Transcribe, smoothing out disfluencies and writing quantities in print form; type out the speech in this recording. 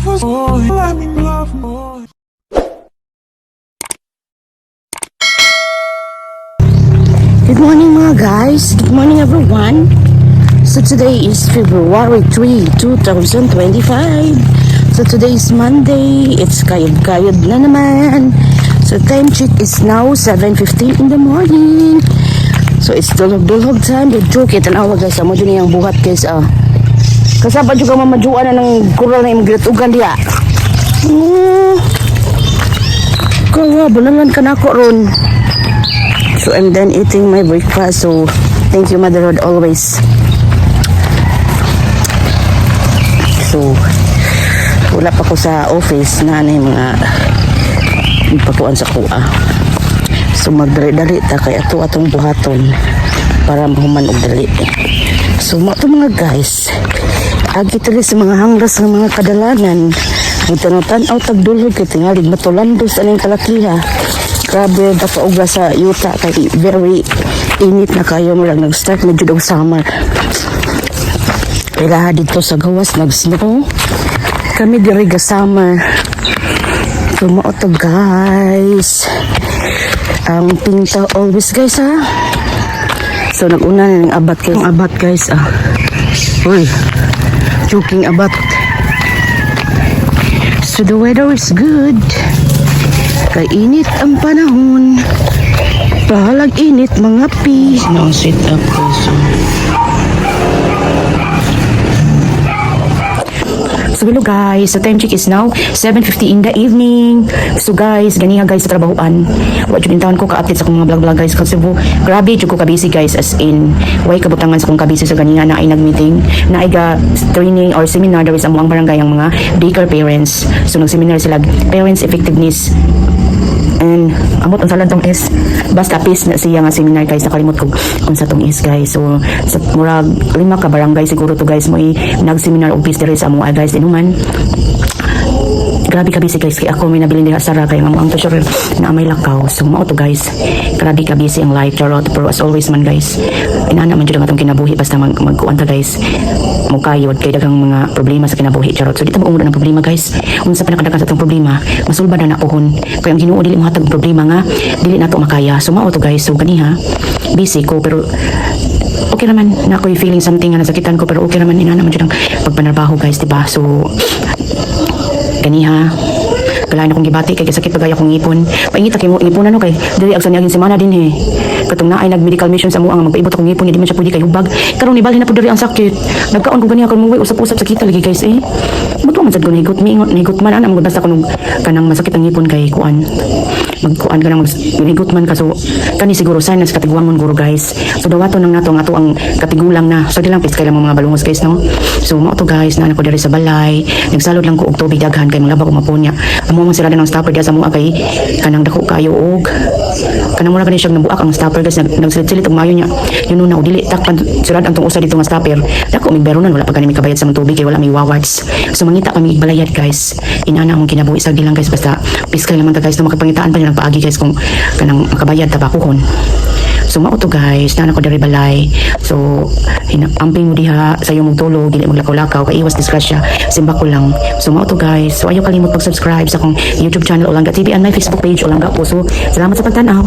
Oh, let me love more. Good morning, mga guys. Good morning, everyone. So today is February 3, 2025. So today is Monday. It's kayod-kayod na naman. So time check is now 7:15 in the morning. So it's dulhog-dulhog time. The joke it. Tanawa, guys. Amo dyan yung buhat, guys. Ah. Kasaba juga mamajuan na ng kural na imong ginatugan diya. Oh. Kawa, bulangan ka na ako ron. So I'm done eating my breakfast. So thank you, Mother Lord, always. So wala pa ko sa office na ano yung mga pakuan sa kuha. So magdali-dali ta kay ato atong buhaton para mahuman og dali. So mao to, mga guys. Agi diri sa mga hangras ng mga kadalanan. Magtanaw-tanaw tag dulhog kay tingali matulandos aning kalakiha. Grabe dako uga sa yuta kay very init na kayo, murag nag-start na jud og summer. Kaya dito sa gawas nag-snow. Kami diri ga summer. So mao to, guys. Ang pinta always, guys, ha. So nag-una na ng abat kay abat, guys, ah. Uy. Joking abat. So the weather is good. Kay init ang panahon. Bahalag init, mga pi. No sit up ko so. So hello guys, so time check is now 7:50 in the evening. So guys, ganiha guys sa trabahoan. Wa jud taon ko ka-update sa akong mga vlog-vlog, guys, kasi po, grabe jud ko ka-busy, guys, as in way kabutangan sa akong ka-busy. So ganiha na ay nag-meeting, na ay ga training or seminar diri sa among barangay ang mga daycare parents. So nag-seminar sila parents effectiveness and amot ang salan tong is basta peace na siya nga seminar, guys. Nakalimot ko unsa tong is, guys. So sa murag lima ka barangay siguro to, guys, mo nag-seminar og peace diri sa amo, guys. Inuman grabe ka busy, guys, kay ako may nabilin diha sara kay ang ang treasurer na may lakaw. So mao to, guys, grabe ka busy ang life, charot. Pero as always man, guys, inana man jud ang atong kinabuhi, basta magkuan ta, guys, mo kayod kay daghang mga problema sa kinabuhi, charot. So di ta maungod ng problema, guys. Unsa pa nakadagan sa atong problema, masulbad na napuhon kay ang Ginoo dili mohatag og problema nga dili nato makaya. So mao to, guys. So kaniha busy ko pero okay naman na ako'y feeling something nga nasakitan ko, pero okay naman. Inana man jud ang pagpanarbaho, guys, diba? So ganiha kailangan akong gibati kay kasakit pagay akong ngipon. Paingit kay mo ngipon ano kay dili ag sa niaging semana din eh katong naay nag medical mission sa muang magpaibot akong ngipon, hindi man siya pwede kay hubag. Karon nibalhin na pud diri ang sakit. Nagkaon ko ganiha karon, mo usap-usap sa kita lagi, guys, eh. Buto man sad ko nahigot miingot nahigot man ana mo basta kuno kanang masakit ang ngipon kay kuan magkuan ka nang mag man ka. So kani siguro sign na sa katiguangon guro, guys. So dawaton nang nato ang ato ang katigulang na. So di lang please kay lang mga balungos, guys, no? So mao to, guys, na ko diri sa balay. Nagsalod lang ko og tubig daghan kay manglaba ko mapunya. Amo man sila ng stopper diya sa mua kay kanang dako kayo og kanang mura kani siya nabuak ang stopper, guys. Nagsilit-silit og mayo niya yun na dili takpan sirad ang tong usa dito nga stopper. Dako mig beronan, wala pa gani mi kabayad sa mga tubig kay wala may wawards. So mangita kami balayad, guys. Inana among kinabuhi sa lang, guys, basta piskal naman ta, guys, no? Makapangitaan pa niya ng paagi, guys, kung kanang makabayad ta ba kuhon. So mao to, guys, naa ko diri balay. So amping mo diha sa iyong magtulog, dili maglakaw-lakaw kay iwas disgrasya. Simba ko lang. So mao to, guys. So ayaw kalimot pag-subscribe sa akong YouTube channel Olangga TV and my Facebook page Olangga Puso. Salamat sa pagtan-aw.